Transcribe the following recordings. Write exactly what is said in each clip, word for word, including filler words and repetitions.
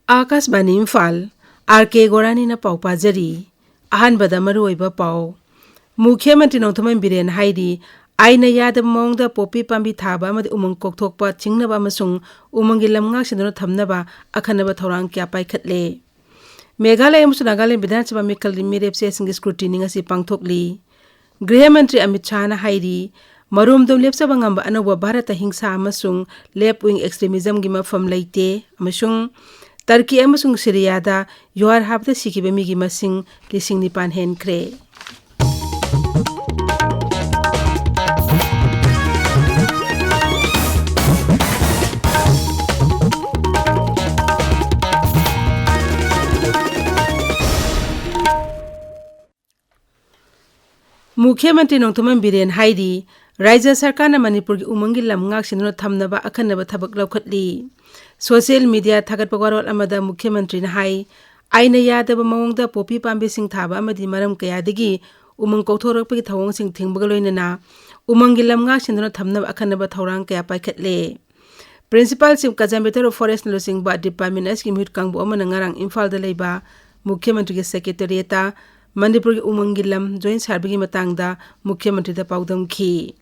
ꯑꯥꯀꯥꯁꯕꯥꯅꯤ Imphal, R ꯀꯦ ꯒꯣꯔꯥꯅꯤꯅ ꯄꯥꯎ ꯄꯥꯖꯔꯤ꯫ ꯑꯍꯥꯟꯕꯗ ꯃꯔꯨꯑꯣꯏꯕ ꯄꯥꯎ꯫ ꯃꯨꯈ꯭ꯌ ꯃꯟꯇ꯭ꯔꯤ ꯅꯣꯡꯊꯣꯝꯕꯝ ꯕꯤꯔꯦꯟ ꯍꯥꯏꯔꯤ, ꯑꯥꯏꯟꯅ ꯌꯥꯗꯕ ꯃꯑꯣꯡꯗ ꯄꯣꯄꯤ ꯄꯥꯝꯕꯤ ꯊꯥꯕ ꯑꯃꯗꯤ ꯎꯃꯪ ꯀꯣꯛꯊꯣꯛꯄ ꯊꯤꯡꯅꯕ ꯑꯃꯁꯨꯡ ꯎꯃꯪꯒꯤ ꯂꯝ ꯉꯥꯛ ꯁꯦꯟꯗꯨꯅ ꯊꯝꯅꯕ ꯑꯈꯟꯅꯕ ꯊꯧꯔꯥꯡ ꯀꯌꯥ ꯄꯥꯏꯈꯠꯂꯦ꯫ ꯃꯦꯘꯥꯂꯌ ꯑꯃꯁꯨꯡ ꯅꯥꯒꯥꯂꯦꯟ ꯕꯤꯙꯥꯟ ꯁꯚꯥ ꯃꯤꯈꯜꯒꯤ ꯃꯤꯔꯦꯞꯆꯦꯁꯤꯡꯒꯤ scrutiny ꯉꯁꯤ ꯄꯥꯡꯊꯣꯛꯂꯤ꯫ ꯒ꯭ꯔꯤꯍ ꯃꯟꯇ꯭ꯔꯤ ꯑꯃꯤꯠ ꯁꯥꯍꯅ ꯍꯥꯏꯔꯤ, ꯃꯔꯣꯝꯗꯣꯝ ꯂꯦꯞꯆꯕ ꯉꯝꯕ ꯑꯅꯧꯕ ꯚꯥꯔꯠꯇ ꯍꯤꯡꯁꯥ ꯑꯃꯁꯨꯡ left wing extremismꯒꯤ ꯃꯐꯝ ꯂꯩꯇꯦ ꯑꯃꯁꯨꯡ ꯇꯔꯀꯤ ꯑꯃꯁꯨꯡ ꯁꯤꯔꯤꯌꯥꯗ ꯌꯨꯍꯥꯔ ꯍꯥꯕꯗ ꯁꯤꯈꯤꯕ ꯃꯤꯒꯤ ꯃꯁꯤꯡ ꯂꯤꯁꯤꯡ ꯅꯤꯄꯥꯟ ꯍꯦꯟꯈ꯭ꯔꯦ꯫ ꯃꯨꯈ꯭ꯌ ꯃꯟꯇ꯭ꯔꯤ ꯅꯣꯡꯊꯣꯝꯕꯝ ꯕꯤꯔꯦꯟ ꯍꯥꯏꯔꯤ, ꯔꯥꯖ꯭ꯌ ꯁꯔꯀꯥꯔꯅ ꯃꯅꯤꯄꯨꯔꯒꯤ ꯎꯃꯪꯒꯤ ꯂꯝ ꯉꯥꯛ ꯁꯦꯟꯗꯨꯅ ꯊꯝꯅꯕ ꯑꯀꯟꯅꯕ ꯊꯕꯛ ꯂꯧꯈꯠꯂꯤ꯫ Social media ꯊꯥꯒꯠꯄ ꯋꯥꯔꯣꯜ ꯑꯃꯗ ꯃꯨꯈ꯭ꯌ ꯃꯟꯇ꯭ꯔꯤꯅ ꯍꯥꯏ, ꯑꯥꯏꯟꯅ ꯌꯥꯗꯕ ꯃꯑꯣꯡꯗ ꯄꯣꯄꯤ ꯄꯥꯝꯕꯤꯁꯤꯡ ꯊꯥꯕ ꯑꯃꯗꯤ ꯃꯔꯝ ꯀꯌꯥꯗꯒꯤ ꯎꯃꯪ ꯀꯣꯛꯊꯣꯔꯛꯄꯒꯤ ꯊꯧꯑꯣꯡꯁꯤꯡ ꯊꯤꯡꯕꯒ ꯂꯣꯏꯅꯅ ꯎꯃꯪꯒꯤ ꯂꯝ ꯉꯥꯛ ꯁꯦꯟꯗꯨꯅ ꯊꯝꯅꯕ ꯑꯈꯟꯅꯕ ꯊꯧꯔꯥꯡ ꯀꯌꯥ ꯄꯥꯏꯈꯠꯂꯦ꯫ Principal Chief Conservator of Forestꯅ ꯂꯨꯆꯤꯡꯕ department ꯑꯁꯤꯒꯤ ꯃꯤꯍꯨꯠ ꯀꯥꯡꯕꯨ ꯑꯃꯅ ꯉꯔꯥꯡ ꯏꯝꯐꯥꯜꯗ ꯂꯩꯕ ꯃꯨꯈ꯭ꯌ ꯃꯟꯇ꯭ꯔꯤꯒꯤ secretariatꯇ ꯃꯅꯤꯄꯨꯔꯒꯤ ꯎꯃꯪꯒꯤ ꯂꯝ joint surveyꯒꯤ ꯃꯇꯥꯡꯗ ꯃꯨꯈ꯭ꯌ ꯃꯟꯇ꯭ꯔꯤꯗ ꯄꯥꯎꯗꯝꯈꯤ꯫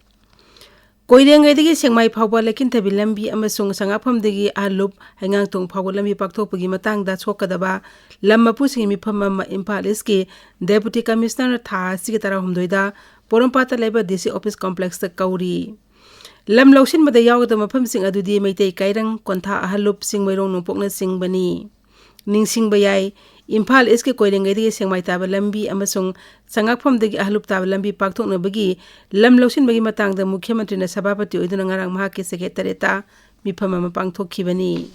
ꯀꯣꯏꯔꯦꯡꯒꯩꯗꯒꯤ ꯁꯦꯛꯃꯥꯏ ꯐꯥꯎꯕ ꯂꯩꯈꯤꯟꯊꯕꯤ ꯂꯝꯕꯤ ꯑꯃꯁꯨꯡ ꯁꯉꯥꯛꯐꯝꯗꯒꯤ ꯑꯍꯜꯂꯨꯞ ꯍꯩꯉꯥꯡꯊꯣꯡ ꯐꯥꯎꯕ ꯂꯝꯕꯤ ꯄꯥꯛꯊꯣꯛꯄꯒꯤ ꯃꯇꯥꯡꯗ ꯁꯣꯛꯀꯗꯕ ꯂꯝ ꯃꯄꯨꯁꯤꯡꯒꯤ ꯃꯤꯐꯝ ꯑꯃ ꯏꯝꯐꯥꯜ ꯏꯁꯀꯤ Deputy Commissionerꯅ ꯊꯥ ꯑꯁꯤꯒꯤ ꯇꯔꯥꯍꯨꯝꯗꯣꯏꯗ ꯄꯣꯔꯣꯝꯄꯥꯠꯇ ꯂꯩꯕ DC office complexꯇ ꯀꯧꯔꯤ꯫ ꯂꯝ ꯂꯧꯁꯤꯟꯕꯗ ꯌꯥꯎꯒꯗꯕ ꯃꯐꯝꯁꯤꯡ ꯑꯗꯨꯗꯤ ꯃꯩꯇꯩ ꯀꯥꯏꯔꯪ, ꯀꯣꯟꯊꯥ ꯑꯍꯜꯂꯨꯞ, ꯆꯤꯡꯃꯩꯔꯣꯡ ꯅꯣꯡꯄꯣꯛꯅꯆꯤꯡꯕꯅꯤ꯫ ꯅꯤꯡꯁꯤꯡꯕ ꯌꯥꯏ, ꯏꯝꯐꯥꯜ ꯏꯁꯀꯤ ꯀꯣꯏꯔꯦꯡꯒꯩꯗꯒꯤ ꯁꯦꯛꯃꯥꯏ ꯇꯥꯕ ꯂꯝꯕꯤ ꯑꯃꯁꯨꯡ ꯁꯉꯥꯛꯐꯝꯗꯒꯤ ꯑꯍꯜꯂꯨꯞ ꯇꯥꯕ ꯂꯝꯕꯤ ꯄꯥꯛꯊꯣꯛꯅꯕꯒꯤ ꯂꯝ ꯂꯧꯁꯤꯟꯕꯒꯤ ꯃꯇꯥꯡꯗ ꯃꯨꯈ꯭ꯌ ꯃꯟꯇ꯭ꯔꯤꯅ ꯁꯚꯥꯄꯇꯤ ꯑꯣꯏꯗꯨꯅ ꯉꯔꯥꯡ ꯃꯍꯥꯛꯀꯤ secretariatꯇ ꯃꯤꯐꯝ ꯑꯃ ꯄꯥꯡꯊꯣꯛꯈꯤꯕꯅꯤ꯫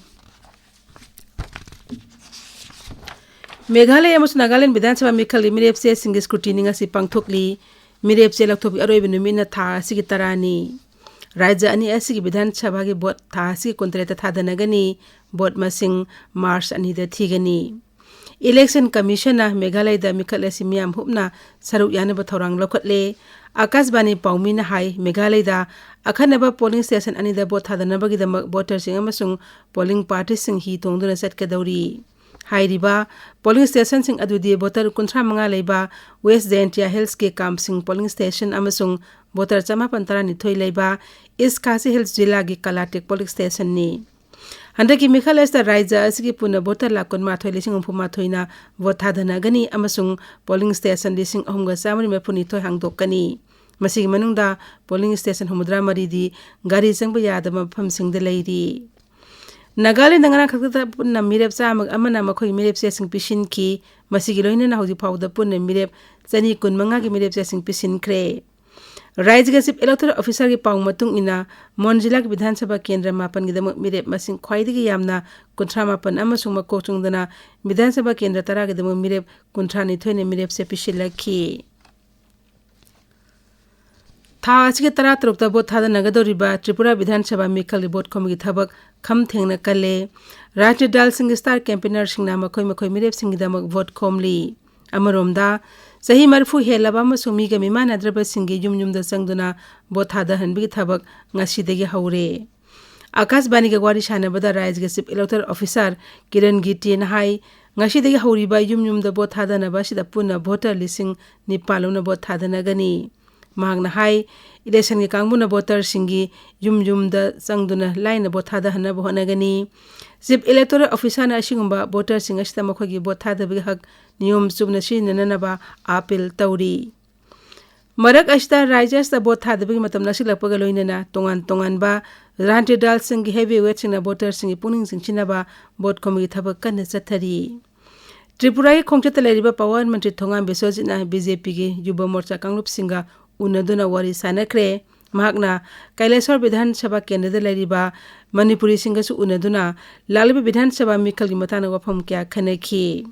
ꯃꯦꯘꯥꯂꯌ ꯑꯃꯁꯨꯡ ꯅꯥꯒꯥꯂꯦꯟ ꯕꯤꯙꯥꯟ ꯁꯚꯥ ꯃꯤꯈꯜꯒꯤ ꯃꯤꯔꯦꯞꯆꯦꯁꯤꯡꯒꯤ scrutiny ꯉꯁꯤ ꯄꯥꯡꯊꯣꯛꯂꯤ꯫ ꯃꯤꯔꯦꯞꯆꯦ ꯂꯧꯊꯣꯛꯄꯒꯤ ꯑꯔꯣꯏꯕ ꯅꯨꯃꯤꯠꯅ ꯊꯥ ꯑꯁꯤꯒꯤ ꯇꯔꯥꯅꯤ꯫ ꯔꯥꯖ꯭ꯌ ꯑꯅꯤ ꯑꯁꯤꯒꯤ ꯕꯤꯙꯥꯟ ꯁꯚꯥꯒꯤ vote ꯊꯥ ꯑꯁꯤꯒꯤ ꯀꯨꯟꯇꯔꯦꯠꯇ ꯊꯥꯗꯅꯒꯅꯤ꯫ Vote ꯃꯁꯤꯡ March ꯑꯅꯤꯗ ꯊꯤꯒꯅꯤ꯫ Election Commissionꯅ ꯃꯦꯘꯥꯂꯌꯗ ꯃꯤꯈꯜ ꯑꯁꯤ ꯃꯤꯌꯥꯝ ꯍꯨꯞꯅ ꯁꯔꯨꯛ ꯌꯥꯅꯕ ꯊꯧꯔꯥꯡ ꯂꯧꯈꯠꯂꯦ꯫ ꯑꯀꯥꯁꯕꯥꯅꯤ ꯄꯥꯎꯃꯤꯅ ꯍꯥꯏ, ꯃꯦꯘꯥꯂꯌꯗ ꯑꯈꯟꯅꯕ polling station ꯑꯅꯤꯗ ꯚꯣꯠ ꯊꯥꯗꯅꯕꯒꯤꯗꯃꯛ voterꯁꯤꯡ ꯑꯃꯁꯨꯡ polling partyꯁꯤꯡ ꯍꯤ ꯇꯣꯡꯗꯨꯅ ꯆꯠꯀꯗꯧꯔꯤ꯫ ꯍꯥꯏꯔꯤꯕ polling stationꯁꯤꯡ ꯑꯗꯨꯗꯤ voter ꯀꯨꯟꯊ꯭ꯔꯥ ꯃꯉꯥ ꯂꯩꯕ West Jaintia Hillsꯀꯤ ꯀꯥꯝꯁꯤꯡ polling station ꯑꯃꯁꯨꯡ voter ꯆꯃꯥꯄꯟ ꯇꯔꯥꯅꯤꯊꯣꯏ ꯂꯩꯕ East Khasi Hills ꯖꯤꯂꯥꯒꯤ Kalatik polling stationꯅꯤ꯫ ꯍꯟꯗꯛꯀꯤ ꯃꯤꯈꯜ ꯑꯁꯤꯗ ꯔꯥꯖ꯭ꯌ ꯑꯁꯤꯒꯤ ꯄꯨꯟꯅ voter ꯂꯥꯈ ꯀꯨꯟꯃꯥꯊꯣꯏ ꯂꯤꯁꯤꯡ ꯍꯨꯝꯐꯨ ꯃꯥꯊꯣꯏꯅ ꯚꯣꯠ ꯊꯥꯗꯅꯒꯅꯤ ꯑꯃꯁꯨꯡ polling station ꯂꯤꯁꯤꯡ ꯑꯍꯨꯝꯒ ꯆꯥꯃꯔꯤ ꯃꯔꯤꯐꯨꯅꯤꯊꯣꯏ ꯍꯥꯡꯗꯣꯛꯀꯅꯤ꯫ ꯃꯁꯤꯒꯤ ꯃꯅꯨꯡꯗ polling station ꯍꯨꯝꯐꯨꯇꯔꯥ ꯃꯔꯤꯗꯤ ꯒꯥꯔꯤ ꯆꯪꯕ ꯌꯥꯗꯕ ꯃꯐꯝꯁꯤꯡꯗ ꯂꯩꯔꯤ꯫ ꯅꯥꯒꯥꯂꯦꯟꯗ ꯉꯔꯥꯡ ꯈꯛꯇꯗ ꯄꯨꯟꯅ ꯃꯤꯔꯦꯞ ꯆꯥꯝꯃꯒ ꯑꯃꯅ ꯃꯈꯣꯏꯒꯤ ꯃꯤꯔꯦꯞ ꯆꯦꯁꯤꯡ ꯄꯤꯁꯤꯟꯈꯤ꯫ ꯃꯁꯤꯒꯤ ꯂꯣꯏꯅꯅ ꯍꯧꯖꯤꯛ ꯐꯥꯎꯕꯗ ꯄꯨꯟꯅ ꯃꯤꯔꯦꯞ ꯆꯅꯤ ꯀꯨꯟꯃꯉꯥꯒꯤ ꯃꯤꯔꯦꯞ ꯆꯦꯁꯤꯡ ꯄꯤꯁꯤꯟꯈ꯭ꯔꯦ꯫ ꯔꯥꯖ꯭ꯌꯒꯤ Chief Electoral Officerꯒꯤ ꯄꯥꯎ ꯃꯇꯨꯡ ꯏꯟꯅ, ꯃꯣꯟ ꯖꯤꯂꯥꯒꯤ ꯕꯤꯙꯥꯟ ꯁꯚꯥ ꯀꯦꯟꯗ꯭ꯔ ꯃꯥꯄꯟꯒꯤꯗꯃꯛ ꯃꯤꯔꯦꯞ ꯃꯁꯤꯡ ꯈ꯭ꯋꯥꯏꯗꯒꯤ ꯌꯥꯝꯅ ꯀꯨꯟꯊ꯭ꯔꯥ ꯃꯥꯄꯟ ꯑꯃꯁꯨꯡ ꯃꯀꯣꯛ ꯆꯣꯡꯗꯅ ꯕꯤꯙꯥꯟ ꯁꯚꯥ ꯀꯦꯟꯗ꯭ꯔ ꯇꯔꯥꯒꯤꯗꯃꯛ ꯃꯤꯔꯦꯞ ꯀꯨꯟꯊ꯭ꯔꯥ ꯅꯤꯊꯣꯏꯅ ꯃꯤꯔꯦꯞꯁꯦ ꯄꯤꯁꯤꯜꯂꯛꯈꯤ꯫ ꯊꯥ ꯑꯁꯤꯒꯤ ꯇꯔꯥꯇꯔꯨꯛꯇ ꯚꯣꯠ ꯊꯥꯗꯅꯒꯗꯧꯔꯤꯕ ꯇ꯭ꯔꯤꯄꯨꯔꯥ ꯕꯤꯙꯥꯟ ꯁꯚꯥ ꯃꯤꯈꯜꯒꯤ ꯚꯣꯠ ꯈꯣꯝꯕꯒꯤ ꯊꯕꯛ ꯈꯝ ꯊꯦꯡꯅ ꯀꯜꯂꯦ꯫ ꯔꯥꯖꯅꯤꯇꯤ ꯗꯜꯁꯤꯡꯒꯤ star campaignerꯁꯤꯡꯅ ꯃꯈꯣꯏ ꯃꯈꯣꯏ ꯃꯤꯔꯦꯞꯁꯤꯡꯒꯤꯗꯃꯛ ꯚꯣꯠ ꯈꯣꯝꯂꯤ꯫ ꯑꯃꯔꯣꯝꯗ, ꯆꯍꯤ ꯃꯔꯤꯐꯨ ꯍꯦꯜꯂꯕ ꯑꯃꯁꯨꯡ ꯃꯤꯒ ꯃꯤꯃꯥꯟꯅꯗ꯭ꯔꯕꯁꯤꯡꯒꯤ ꯌꯨꯝ ꯌꯨꯝꯗ ꯆꯪꯗꯨꯅ ꯚꯣꯠ ꯊꯥꯗꯍꯟꯕꯒꯤ ꯊꯕꯛ ꯉꯁꯤꯗꯒꯤ ꯍꯧꯔꯦ꯫ ꯑꯀꯥꯁꯕꯥꯅꯤꯒ ꯋꯥꯔꯤ ꯁꯥꯟꯅꯕꯗ ꯔꯥꯖ꯭ꯌꯒꯤ Chief Electoral Officer ꯀꯤꯔꯟ ꯒꯤꯇꯦꯅ ꯍꯥꯏ, ꯉꯁꯤꯗꯒꯤ ꯍꯧꯔꯤꯕ ꯌꯨꯝ ꯌꯨꯝꯗ ꯚꯣꯠ ꯊꯥꯗꯅꯕ ꯑꯁꯤꯗ ꯄꯨꯟꯅ voter ꯂꯤꯁꯤꯡ ꯅꯤꯄꯥꯟ ꯂꯧꯅ ꯚꯣꯠ ꯊꯥꯗꯅꯒꯅꯤ꯫ ꯃꯍꯥꯛꯅ ꯍꯥꯏ, electionꯒꯤ ꯀꯥꯡꯕꯨꯅ voterꯁꯤꯡꯒꯤ ꯌꯨꯝ ꯌꯨꯝꯗ ꯆꯪꯗꯨꯅ ꯂꯥꯏꯅ ꯚꯣꯠ ꯊꯥꯗꯍꯟꯅꯕ ꯍꯣꯠꯅꯒꯅꯤ꯫ Chief Electoral Officerꯅ ꯑꯁꯤꯒꯨꯝꯕ voterꯁꯤꯡ ꯑꯁꯤꯗ ꯃꯈꯣꯏꯒꯤ ꯚꯣꯠ ꯊꯥꯗꯕꯒꯤ ꯍꯛ ꯅꯤꯌꯣꯝ ꯆꯨꯝꯅ ꯁꯤꯖꯤꯟꯅꯅꯅꯕ ꯑꯥꯄꯤꯜ ꯇꯧꯔꯤ꯫ ꯃꯔꯛ ꯑꯁꯤꯗ ꯔꯥꯖ꯭ꯌ ꯑꯁꯤꯗ ꯚꯣꯠ ꯊꯥꯗꯕꯒꯤ ꯃꯇꯝ ꯅꯛꯁꯤꯜꯂꯛꯄꯒ ꯂꯣꯏꯅꯅ ꯇꯣꯉꯥꯟ ꯇꯣꯉꯥꯟꯕ ꯔꯥꯖꯅꯤꯇꯤ ꯗꯜꯁꯤꯡꯒꯤ heavyweight ꯁꯤꯡꯅ voter ꯁꯤꯡꯒꯤ ꯄꯨꯛꯅꯤꯡ ꯆꯤꯡꯁꯤꯟꯅꯕ ꯚꯣꯠ ꯈꯣꯝꯕꯒꯤ ꯊꯕꯛ ꯀꯟꯅ ꯆꯠꯊꯔꯤ꯫ ꯇ꯭ꯔꯤꯄꯨꯔꯥꯒꯤ ꯈꯣꯡꯆꯠꯇ ꯂꯩꯔꯤꯕ power ꯃꯟꯇ꯭ꯔꯤ ꯊꯣꯉꯥꯝ ꯕꯤꯁ꯭ꯋꯖꯤꯠꯅ BJPꯒꯤ ꯌꯨꯕ ꯃꯣꯔꯆꯥ ꯀꯥꯡꯂꯨꯞꯁꯤꯡꯒ ꯎꯅꯗꯨꯅ ꯋꯥꯔꯤ ꯁꯥꯅꯈ꯭ꯔꯦ꯫ ꯃꯍꯥꯛꯅ ꯀꯩꯂꯦꯁꯣꯔ ꯕꯤꯙꯥꯟ ꯁꯚꯥ ꯀꯦꯟꯗ꯭ꯔꯗ ꯂꯩꯔꯤꯕ ꯃꯅꯤꯄꯨꯔꯤꯁꯤꯡꯒꯁꯨ ꯎꯅꯗꯨꯅ ꯂꯥꯛꯂꯤꯕ ꯕꯤꯙꯥꯟ ꯁꯚꯥ ꯃꯤꯈꯜꯒꯤ ꯃꯇꯥꯡꯗ ꯋꯥꯐꯝ ꯀꯌꯥ ꯈꯟꯅꯈꯤ꯫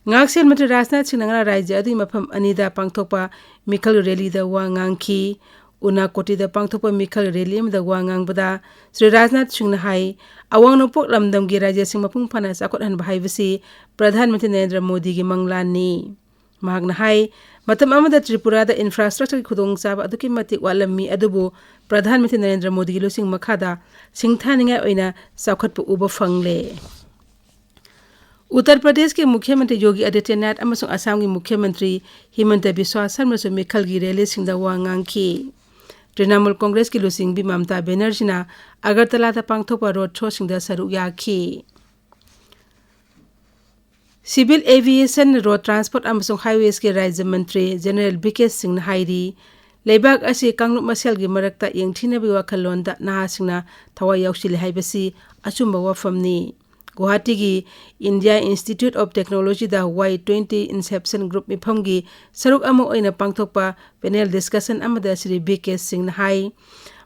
ꯉꯥꯛꯁꯦꯜ ꯃꯟꯇ꯭ꯔꯤ ꯔꯥꯖꯅꯥꯊ ꯁꯤꯡꯅ ꯉꯔꯥꯡ ꯔꯥꯖ꯭ꯌ ꯑꯗꯨꯒꯤ ꯃꯐꯝ ꯑꯅꯤꯗ ꯄꯥꯡꯊꯣꯛꯄ ꯃꯤꯈꯜ rallyꯗ ꯋꯥ ꯉꯥꯡꯈꯤ꯫ ꯎꯅꯥꯀꯣꯇꯤꯗ ꯄꯥꯡꯊꯣꯛꯄ ꯃꯤꯈꯜ rally ꯑꯃꯗ ꯋꯥ ꯉꯥꯡꯕꯗ ꯁ꯭ꯔꯤ ꯔꯥꯖꯅꯥꯊ ꯁꯤꯡꯅ ꯍꯥꯏ, ꯑꯋꯥꯡ ꯅꯣꯡꯄꯣꯛ ꯂꯝꯗꯝꯒꯤ ꯔꯥꯖ꯭ꯌꯁꯤꯡ ꯃꯄꯨꯡ ꯐꯥꯅ ꯆꯥꯎꯈꯠꯍꯟꯕ ꯍꯥꯏꯕꯁꯤ ꯄ꯭ꯔꯙꯥꯟ ꯃꯟꯇ꯭ꯔꯤ ꯅꯔꯦꯟꯗ꯭ꯔ ꯃꯣꯗꯤꯒꯤ ꯃꯪꯂꯥꯟꯅꯤ꯫ ꯃꯍꯥꯛꯅ ꯍꯥꯏ, ꯃꯇꯝ ꯑꯃꯗ ꯇ꯭ꯔꯤꯄꯨꯔꯥꯗ ꯏꯟꯐ꯭ꯔꯥꯁ꯭ꯇ꯭ꯔꯛꯆꯔꯒꯤ ꯈꯨꯗꯣꯡꯆꯥꯕ ꯑꯗꯨꯛꯀꯤ ꯃꯇꯤꯛ ꯋꯥꯠꯂꯝꯃꯤ, ꯑꯗꯨꯕꯨ ꯄ꯭ꯔꯙꯥꯟ ꯃꯟꯇ꯭ꯔꯤ ꯅꯔꯦꯟꯗ꯭ꯔ ꯃꯣꯗꯤꯒꯤ ꯂꯨꯆꯤꯡ ꯃꯈꯥꯗ ꯁꯤꯡꯊꯥꯅꯤꯡꯉꯥꯏ ꯑꯣꯏꯅ ꯆꯥꯎꯈꯠꯄ ꯎꯕ ꯐꯪꯂꯦ꯫ ꯎꯠꯇꯔ ꯄ꯭ꯔꯗꯦꯁꯀꯤ ꯃꯨꯈ꯭ꯌ ꯃꯟꯇ꯭ꯔꯤ ꯌꯣꯒꯤ ꯑꯥꯗꯤꯇ꯭ꯌꯅꯥꯊ ꯑꯃꯁꯨꯡ ꯑꯁꯥꯝꯒꯤ ꯃꯨꯈ꯭ꯌ ꯃꯟꯇ꯭ꯔꯤ ꯍꯤꯃꯟꯇ ꯕꯤꯁ꯭ꯋꯥ ꯁꯔꯃꯁꯨ ꯃꯤꯈꯜꯒꯤ ꯔꯦꯂꯤꯁꯤꯡꯗ ꯋꯥ ꯉꯥꯡꯈꯤ꯫ ꯇ꯭ꯔꯤꯅꯥꯃꯨꯜ ꯀꯣꯡꯒ꯭ꯔꯦꯁꯀꯤ ꯂꯨꯆꯤꯡꯕꯤ ꯃꯝꯇꯥ ꯕꯦꯅꯔꯖꯤꯅ ꯑꯒꯔꯇꯂꯥꯗ ꯄꯥꯡꯊꯣꯛꯄ ꯔꯣꯗ ꯁꯣꯁꯤꯡꯗ ꯁꯔꯨꯛ ꯌꯥꯈꯤ꯫ ꯁꯤꯚꯤꯜ ꯑꯦꯚꯤꯌꯦꯁꯟ, ꯔꯣꯗ ꯇ꯭ꯔꯥꯟꯁꯄꯣꯔꯠ ꯑꯃꯁꯨꯡ ꯍꯥꯏꯋꯦꯁꯀꯤ ꯔꯥꯖ꯭ꯌ ꯃꯟꯇ꯭ꯔꯤ ꯖꯦꯅꯔꯦꯜ ꯚꯤ ꯀꯦ ꯁꯤꯡꯅ ꯍꯥꯏꯔꯤ, ꯂꯩꯕꯥꯛ ꯑꯁꯤ ꯀꯥꯡꯂꯨꯞ ꯃꯁꯦꯜꯒꯤ ꯃꯔꯛꯇ ꯌꯦꯡꯊꯤꯅꯕꯒꯤ ꯋꯥꯈꯜꯂꯣꯟꯗ ꯅꯍꯥꯁꯤꯡꯅ ꯊꯋꯥꯏ ꯌꯥꯎꯁꯤꯜꯂꯤ ꯍꯥꯏꯕꯁꯤ ꯑꯆꯨꯝꯕ ꯋꯥꯐꯝꯅꯤ꯫ ꯒꯨꯋꯥꯍꯥꯇꯤꯒꯤ India Institute of Technology-ꯗ Y twenty Inception Group ꯃꯤꯐꯝꯒꯤ ꯁꯔꯨꯛ ꯑꯃ ꯑꯣꯏꯅ ꯄꯥꯡꯊꯣꯛꯄ ꯄꯦꯅꯦꯜ ꯗꯤꯁꯀꯁꯟ ꯑꯃꯗ ꯁ꯭ꯔꯤ ꯚꯤ ꯀꯦ ꯁꯤꯡꯅ ꯍꯥꯏ,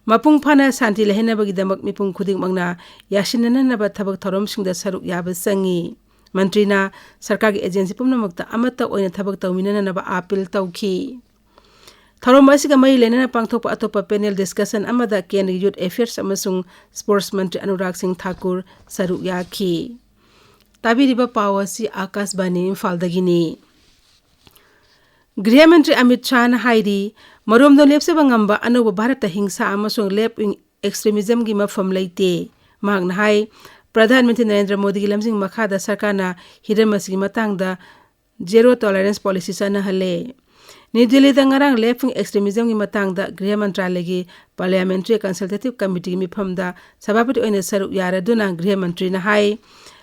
ꯃꯄꯨꯡ ꯐꯥꯅ ꯁꯥꯟꯇꯤ ꯂꯩꯍꯟꯅꯕꯒꯤꯗꯃꯛ ꯃꯤꯄꯨꯝ ꯈꯨꯗꯤꯡꯃꯛꯅ ꯌꯥꯁꯤꯟꯅꯅꯅꯕ ꯊꯕꯛ ꯊꯧꯔꯝꯁꯤꯡꯗ ꯁꯔꯨꯛ ꯌꯥꯕ ꯆꯪꯏ꯫ ꯃꯟꯇ꯭ꯔꯤꯅ ꯁꯔꯀꯥꯔꯒꯤ ꯑꯦꯖꯦꯟꯁꯤ ꯄꯨꯝꯅꯃꯛꯇ ꯑꯃꯠꯇ ꯑꯣꯏꯅ ꯊꯕꯛ ꯇꯧꯃꯤꯟꯅꯅꯕ ꯑꯥꯄꯤꯜ ꯇꯧꯈꯤ꯫ ꯊꯧꯔꯝ ꯑꯁꯤꯒ ꯃꯔꯤ ꯂꯩꯅꯅ ꯄꯥꯡꯊꯣꯛꯄ ꯑꯇꯣꯞꯄ ꯄꯦꯅꯦꯜ ꯗꯤꯁꯀꯁꯟ ꯑꯃꯗ ꯀꯦꯟꯗ꯭ꯔꯒꯤ ꯌꯨꯊ ꯑꯦꯐꯤꯌꯔꯁ ꯑꯃꯁꯨꯡ ꯁ꯭ꯄꯣꯔꯠꯁ ꯃꯟꯇ꯭ꯔꯤ ꯑꯅꯨꯔꯥꯒ ꯁꯤꯡ ꯊꯥꯀꯨꯔ ꯁꯔꯨꯛ ꯌꯥꯈꯤ꯫ ꯇꯥꯕꯤꯔꯤꯕ ꯄꯥꯎ ꯑꯁꯤ ꯑꯥꯀꯥꯁꯕꯥꯅꯤ ꯏꯝꯐꯥꯜꯗꯒꯤꯅꯤ꯫ ꯒ꯭ꯔꯤꯍ ꯃꯟꯇ꯭ꯔꯤ ꯑꯃꯤꯠ ꯁꯥꯍꯅ ꯍꯥꯏꯔꯤ, ꯃꯔꯣꯝꯗꯣꯝ ꯂꯦꯞꯆꯕ ꯉꯝꯕ ꯑꯅꯧꯕ ꯚꯥꯔꯠꯇ ꯍꯤꯡꯁꯥ ꯑꯃꯁꯨꯡ ꯂꯦꯐ ꯋꯤꯡ ꯑꯦꯛꯁꯇ꯭ꯔꯤꯃꯤꯖꯝꯒꯤ ꯃꯐꯝ ꯂꯩꯇꯦ꯫ ꯃꯍꯥꯛꯅ ꯍꯥꯏ, ꯄ꯭ꯔꯙꯥꯟ ꯃꯟꯇ꯭ꯔꯤ ꯅꯔꯦꯟꯗ꯭ꯔ ꯃꯣꯗꯤꯒꯤ ꯂꯝꯖꯤꯡ ꯃꯈꯥꯗ ꯁꯔꯀꯥꯔꯅ ꯍꯤꯔꯝ ꯑꯁꯤꯒꯤ ꯃꯇꯥꯡꯗ ꯖꯦꯔꯣ ꯇꯣꯂꯔꯦꯟꯁ ꯄꯣꯂꯤꯁꯤ ꯆꯠꯅꯍꯜꯂꯦ꯫ ꯅ꯭ꯌꯨ ꯗꯤꯜꯂꯤꯗ ꯉꯔꯥꯡ ꯂꯦꯐ ꯋꯤꯡ ꯑꯦꯛꯁꯇ꯭ꯔꯤꯃꯤꯖꯝꯒꯤ ꯃꯇꯥꯡꯗ ꯒ꯭ꯔꯤꯍ ꯃꯟꯇ꯭ꯔꯥꯂꯌꯒꯤ ꯄꯥꯔꯂꯤꯌꯥꯃꯦꯟꯇ꯭ꯔꯤ ꯀꯟꯁꯜꯇꯦꯇꯤꯚ ꯀꯃꯤꯇꯤꯒꯤ ꯃꯤꯐꯝꯗ ꯁꯚꯥꯄꯇꯤ ꯑꯣꯏꯅ ꯁꯔꯨꯛ ꯌꯥꯔꯗꯨꯅ ꯒ꯭ꯔꯤꯍ ꯃꯟꯇ꯭ꯔꯤꯅ ꯍꯥꯏ,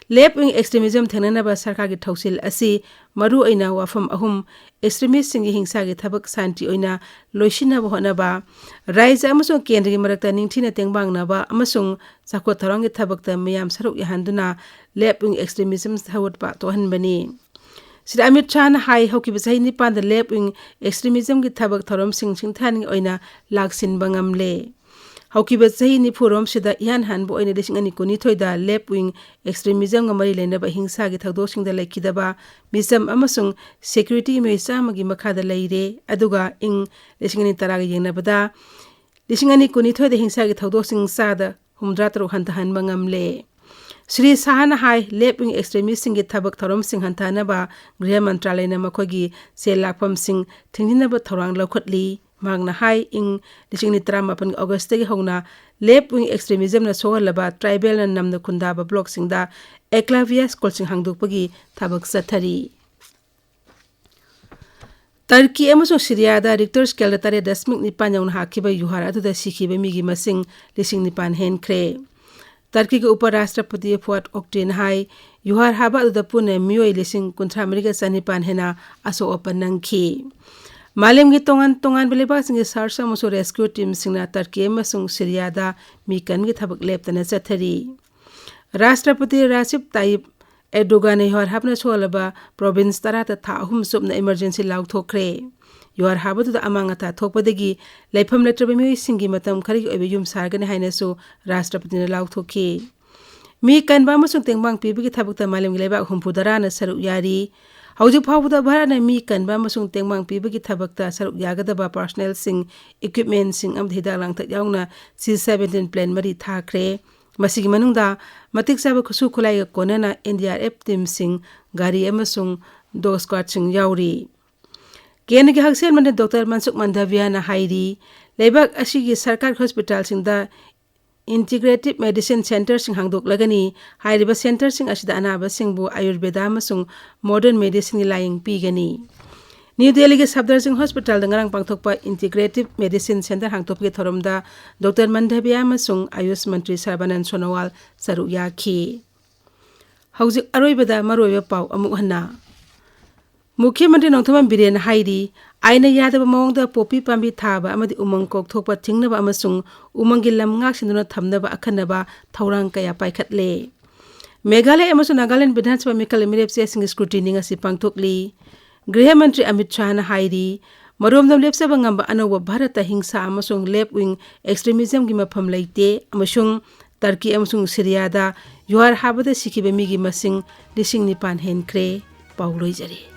ꯂꯦꯐ ꯋꯤꯡ ꯑꯦꯛꯁꯇ꯭ꯔꯤꯃꯤꯖꯝ ꯊꯦꯡꯅꯅꯕ ꯁꯔꯀꯥꯔꯒꯤ ꯊꯧꯁꯤꯜ ꯑꯁꯤ ꯃꯔꯨꯑꯣꯏꯅ ꯋꯥꯐꯝ ꯑꯍꯨꯝ, ꯑꯦꯛꯁꯇ꯭ꯔꯤꯃꯤꯁꯁꯤꯡꯒꯤ ꯍꯤꯡꯁꯥꯒꯤ ꯊꯕꯛ ꯁꯥꯟꯇꯤ ꯑꯣꯏꯅ ꯂꯣꯏꯁꯤꯟꯅꯕ ꯍꯣꯠꯅꯕ, ꯔꯥꯖ꯭ꯌ ꯑꯃꯁꯨꯡ ꯀꯦꯟꯗ꯭ꯔꯒꯤ ꯃꯔꯛꯇ ꯅꯤꯡꯊꯤꯅ ꯇꯦꯡꯕꯥꯡꯅꯕ ꯑꯃꯁꯨꯡ ꯆꯥꯎꯈꯠ ꯊꯧꯔꯥꯡꯒꯤ ꯊꯕꯛꯇ ꯃꯤꯌꯥꯝ ꯁꯔꯨꯛ ꯌꯥꯍꯟꯗꯨꯅ ꯂꯦꯐ ꯋꯤꯡ ꯑꯦꯛꯁꯇ꯭ꯔꯤꯃꯤꯖꯝ ꯁꯧꯒꯠꯄ ꯊꯣꯛꯍꯟꯕꯅꯤ꯫ ꯁ꯭ꯔꯤ ꯑꯃꯤꯠ ꯁꯥꯍꯅ ꯍꯥꯏ, ꯍꯧꯈꯤꯕ ꯆꯍꯤ ꯅꯤꯄꯥꯟꯗ ꯂꯦꯐ ꯋꯤꯡ ꯑꯦꯛꯁꯇ꯭ꯔꯤꯃꯤꯖꯝꯒꯤ ꯊꯕꯛ ꯊꯧꯔꯝꯁꯤꯡ ꯁꯤꯡꯊꯥꯅꯤꯡꯉꯥꯏ ꯑꯣꯏꯅ ꯂꯥꯛꯁꯤꯟꯕ ꯉꯝꯂꯦ꯫ ꯍꯧꯈꯤꯕ ꯆꯍꯤ ꯅꯤꯐꯨꯔꯣꯝꯁꯤꯗ ꯏꯍꯥꯟ ꯍꯥꯟꯕ ꯑꯣꯏꯅ ꯂꯤꯁꯤꯡ ꯑꯅꯤ ꯀꯨꯟꯅꯤꯊꯣꯏꯗ ꯂꯦꯐ ꯋꯤꯡ ꯑꯦꯛꯁꯇ꯭ꯔꯤꯃꯤꯖꯝꯒ ꯃꯔꯤ ꯂꯩꯅꯕ ꯍꯤꯡꯁꯥꯒꯤ ꯊꯧꯗꯣꯛꯁꯤꯡꯗ ꯂꯩꯈꯤꯗꯕ ꯃꯤꯆꯝ ꯑꯃꯁꯨꯡ ꯁꯦꯀ꯭ꯌꯨꯔꯤꯇꯤ ꯃꯤꯑꯣꯏ ꯆꯥꯝꯃꯒꯤ ꯃꯈꯥꯗ ꯂꯩꯔꯦ꯫ ꯑꯗꯨꯒ ꯏꯪ ꯂꯤꯁꯤꯡ ꯑꯅꯤ ꯇꯔꯥꯒ ꯌꯦꯡꯅꯕꯗ ꯂꯤꯁꯤꯡ ꯑꯅꯤ ꯀꯨꯟꯅꯤꯊꯣꯏꯗ ꯍꯤꯡꯁꯥꯒꯤ ꯊꯧꯗꯣꯛꯁꯤꯡ ꯆꯥꯗ ꯍꯨꯝꯗ꯭ꯔꯥ ꯇꯔꯨꯛ ꯍꯟꯊꯍꯟꯕ ꯉꯝꯂꯦ꯫ ꯁ꯭ꯔꯤ ꯁꯥꯍꯅ ꯍꯥꯏ, left wing extremistꯁꯤꯡꯒꯤ ꯊꯕꯛ ꯊꯧꯔꯝꯁꯤꯡ ꯍꯟꯊꯍꯟꯅꯕ ꯒ꯭ꯔꯤꯍ ꯃꯟꯇ꯭ꯔꯥꯂꯌꯅ ꯃꯈꯣꯏꯒꯤ ꯁꯦꯜ ꯂꯥꯛꯐꯝꯁꯤꯡ ꯊꯤꯡꯖꯤꯟꯅꯕ ꯊꯧꯔꯥꯡ ꯂꯧꯈꯠꯂꯤ꯫ ꯃꯍꯥꯛꯅ ꯍꯥꯏ, ꯏꯪ ꯂꯤꯁꯤꯡ ꯑꯅꯤ ꯇꯔꯥꯃꯥꯄꯟꯒꯤ Augustꯇꯒꯤ ꯍꯧꯅ left wing extremismꯅ ꯁꯣꯛꯍꯜꯂꯕ tribal ꯅ ꯅꯝꯅ ꯈꯨꯟꯗꯥꯕ blockꯁꯤꯡꯗ Eklavya schoolꯁꯤꯡ ꯍꯥꯡꯗꯣꯛꯄꯒꯤ ꯊꯕꯛ ꯆꯠꯊꯔꯤ꯫ ꯇꯔꯀꯤ ꯑꯃꯁꯨꯡ ꯁꯤꯔꯤꯌꯥꯗ Richter scaleꯗ ꯇꯔꯦꯠ ꯗꯁꯃꯤꯛ ꯅꯤꯄꯥꯟ ꯌꯧꯅ ꯍꯥꯈꯤꯕ ꯌꯨꯍꯥꯔ ꯑꯗꯨꯗ ꯁꯤꯈꯤꯕ ꯃꯤꯒꯤ ꯃꯁꯤꯡ ꯂꯤꯁꯤꯡ ꯅꯤꯄꯥꯟ ꯍꯦꯟꯈ꯭ꯔꯦ꯫ ꯇꯔꯀꯤꯒꯤ ꯎꯄꯔꯥꯁꯇ꯭ꯔꯄꯇꯤ ꯐꯨꯑꯥꯗ ꯑꯣꯛꯇꯦꯅ ꯍꯥꯏ, ꯌꯨꯍꯥꯔ ꯍꯥꯕ ꯑꯗꯨꯗ ꯄꯨꯟꯅ ꯃꯤꯑꯣꯏ ꯂꯤꯁꯤꯡ ꯀꯨꯟꯊ꯭ꯔꯥ ꯃꯔꯤꯒ ꯆꯅꯤꯄꯥꯟ ꯍꯦꯟꯅ ꯑꯁꯣꯛ ꯑꯄꯟ ꯅꯪꯈꯤ꯫ ꯃꯥꯂꯦꯝꯒꯤ ꯇꯣꯉꯥꯟ ꯇꯣꯉꯥꯟꯕ ꯂꯩꯕꯥꯛꯁꯤꯡꯒꯤ search ꯑꯃꯁꯨꯡ rescue teamꯁꯤꯡꯅ ꯇꯔꯀꯤ ꯑꯃꯁꯨꯡ ꯁꯤꯔꯤꯌꯥꯗ ꯃꯤ ꯀꯟꯕꯒꯤ ꯊꯕꯛ ꯂꯦꯞꯇꯅ ꯆꯠꯊꯔꯤ꯫ ꯔꯥꯁꯇ꯭ꯔꯄꯇꯤ ꯔꯥꯁꯤꯞ ꯇꯥꯌꯤꯞ ꯑꯦꯔꯗꯣꯒꯥꯟꯅ ꯌꯨꯍꯥꯔ ꯍꯥꯞꯅ ꯁꯣꯛꯍꯜꯂꯕ province ꯇꯔꯥꯗ ꯊꯥ ꯑꯍꯨꯝ ꯆꯨꯞꯅ emergency ꯂꯥꯎꯊꯣꯛꯈ꯭ꯔꯦ꯫ ꯌꯨꯍꯥꯔ ꯍꯥꯕꯗꯨꯗ ꯑꯃꯥꯡ ꯑꯇꯥ ꯊꯣꯛꯄꯗꯒꯤ ꯂꯩꯐꯝ ꯂꯩꯇ꯭ꯔꯕ ꯃꯤꯑꯣꯏꯁꯤꯡꯒꯤ ꯃꯇꯝ ꯈꯔꯒꯤ ꯑꯣꯏꯕ ꯌꯨꯝ ꯁꯥꯔꯒꯅꯤ ꯍꯥꯏꯅꯁꯨ ꯔꯥꯁꯇ꯭ꯔꯄꯇꯤꯅ ꯂꯥꯎꯊꯣꯛꯈꯤ꯫ ꯃꯤ ꯀꯟꯕ ꯑꯃꯁꯨꯡ ꯇꯦꯡꯕꯥꯡ ꯄꯤꯕꯒꯤ ꯊꯕꯛꯇ ꯃꯥꯂꯦꯝꯒꯤ ꯂꯩꯕꯥꯛ ꯍꯨꯝꯐꯨ ꯇꯔꯥꯅ ꯁꯔꯨꯛ ꯌꯥꯔꯤ꯫ ꯍꯧꯖꯤꯛ ꯐꯥꯎꯕꯗ ꯚꯥꯔꯠꯅ ꯃꯤ ꯀꯟꯕ ꯑꯃꯁꯨꯡ ꯇꯦꯡꯕꯥꯡ ꯄꯤꯕꯒꯤ ꯊꯕꯛꯇ ꯁꯔꯨꯛ ꯌꯥꯒꯗꯕ personnelꯁꯤꯡ, equipmentꯁꯤꯡ ꯑꯃꯗꯤ ꯍꯤꯗꯥꯛ ꯂꯥꯡꯊꯛ ꯌꯥꯎꯅ C seventeen plane ꯃꯔꯤ ꯊꯥꯈ꯭ꯔꯦ꯫ ꯃꯁꯤꯒꯤ ꯃꯅꯨꯡꯗ ꯃꯇꯤꯛ ꯆꯥꯕ ꯈꯨꯠꯁꯨ ꯈꯨꯠꯂꯥꯏꯒ ꯀꯣꯟꯅꯅ N D R F teamꯁꯤꯡ, ꯒꯥꯔꯤ ꯑꯃꯁꯨꯡ dog squadꯁꯤꯡ ꯌꯥꯎꯔꯤ꯫ ꯀꯦꯟꯗ꯭ꯔꯒꯤ ꯍꯛꯁꯦꯜ ꯃꯟꯇ꯭ꯔꯤ ꯗꯣꯛꯇꯔ ꯃꯟꯁꯨꯈ ꯃꯟꯗꯥꯚꯤꯌꯥꯅ ꯍꯥꯏꯔꯤ, ꯂꯩꯕꯥꯛ ꯑꯁꯤꯒꯤ ꯁꯔꯀꯥꯔꯒꯤ hospitalꯁꯤꯡꯗ integrative medicine centreꯁꯤꯡ ꯍꯥꯡꯗꯣꯛꯂꯒꯅꯤ꯫ ꯍꯥꯏꯔꯤꯕ centreꯁꯤꯡ ꯑꯁꯤꯗ ꯑꯅꯥꯕꯁꯤꯡꯕꯨ ꯑꯥꯌꯨꯔꯕꯦꯗꯥ ꯑꯃꯁꯨꯡ modern medicineꯒꯤ ꯂꯥꯌꯦꯡ ꯄꯤꯒꯅꯤ꯫ ꯅ꯭ꯌꯨ ꯗꯦꯜꯂꯤꯒꯤ ꯁꯐꯗꯔꯖꯪ hospitalꯗ ꯉꯔꯥꯡ ꯄꯥꯡꯊꯣꯛꯄ integrative medicine centre ꯍꯥꯡꯗꯣꯛꯄꯒꯤ ꯊꯧꯔꯝꯗ ꯗꯣꯛꯇꯔ ꯃꯟꯗꯥꯚꯤꯌꯥ ꯑꯃꯁꯨꯡ ꯑꯥꯌꯨꯁ ꯃꯟꯇ꯭ꯔꯤ ꯁꯔꯕꯥꯅꯟ ꯁꯣꯅꯣꯋꯥꯜ ꯁꯔꯨꯛ ꯌꯥꯈꯤ꯫ ꯍꯧꯖꯤꯛ ꯑꯔꯣꯏꯕꯗ ꯃꯔꯨꯑꯣꯏꯕ ꯄꯥꯎ ꯑꯃꯨꯛ ꯍꯟꯅ꯫ ꯃꯨꯈ꯭ꯌ ꯃꯟꯇ꯭ꯔꯤ ꯅꯣꯡꯊꯣꯝꯕꯝ ꯕꯤꯔꯦꯟꯅ ꯍꯥꯏꯔꯤ, ꯑꯥꯏꯟꯅ ꯌꯥꯗꯕ ꯃꯑꯣꯡꯗ ꯄꯣꯄꯤ ꯄꯥꯝꯕꯤ ꯊꯥꯕ ꯑꯃꯗꯤ ꯎꯃꯪ ꯀꯣꯛꯊꯣꯛꯄ ꯊꯤꯡꯅꯕ ꯑꯃꯁꯨꯡ ꯎꯃꯪꯒꯤ ꯂꯝ ꯉꯥꯛ ꯁꯦꯟꯗꯨꯅ ꯊꯝꯅꯕ ꯑꯈꯟꯅꯕ ꯊꯧꯔꯥꯡ ꯀꯌꯥ ꯄꯥꯏꯈꯠꯂꯦ꯫ ꯃꯦꯘꯥꯂꯌ ꯑꯃꯁꯨꯡ ꯅꯥꯒꯥꯂꯦꯟ ꯕꯤꯙꯥꯟ ꯁꯚꯥ ꯃꯤꯈꯜ ꯃꯤꯔꯦꯞ ꯆꯦꯁꯤꯡꯒꯤ scrutiny ꯉꯁꯤ ꯄꯥꯡꯊꯣꯛꯂꯤ꯫ ꯒ꯭ꯔꯤꯍ ꯃꯟꯇ꯭ꯔꯤ ꯑꯃꯤꯠ ꯁꯥꯍꯅ ꯍꯥꯏꯔꯤ, ꯃꯔꯣꯝꯗꯣꯝ ꯂꯦꯞꯆꯕ ꯉꯝꯕ ꯑꯅꯧꯕ ꯚꯥꯔꯠꯇ ꯍꯤꯡꯁꯥ ꯑꯃꯁꯨꯡ left wing extremismꯒꯤ ꯃꯐꯝ ꯂꯩꯇꯦ ꯑꯃꯁꯨꯡ ꯇꯔꯀꯤ ꯑꯃꯁꯨꯡ ꯁꯤꯔꯤꯌꯥꯗ ꯌꯨꯍꯥꯔ ꯍꯥꯕꯗ ꯁꯤꯈꯤꯕ ꯃꯤꯒꯤ ꯃꯁꯤꯡ ꯂꯤꯁꯤꯡ ꯅꯤꯄꯥꯟ ꯍꯦꯟꯈ꯭ꯔꯦ꯫ ꯄꯥꯎ ꯂꯣꯏꯖꯔꯦ꯫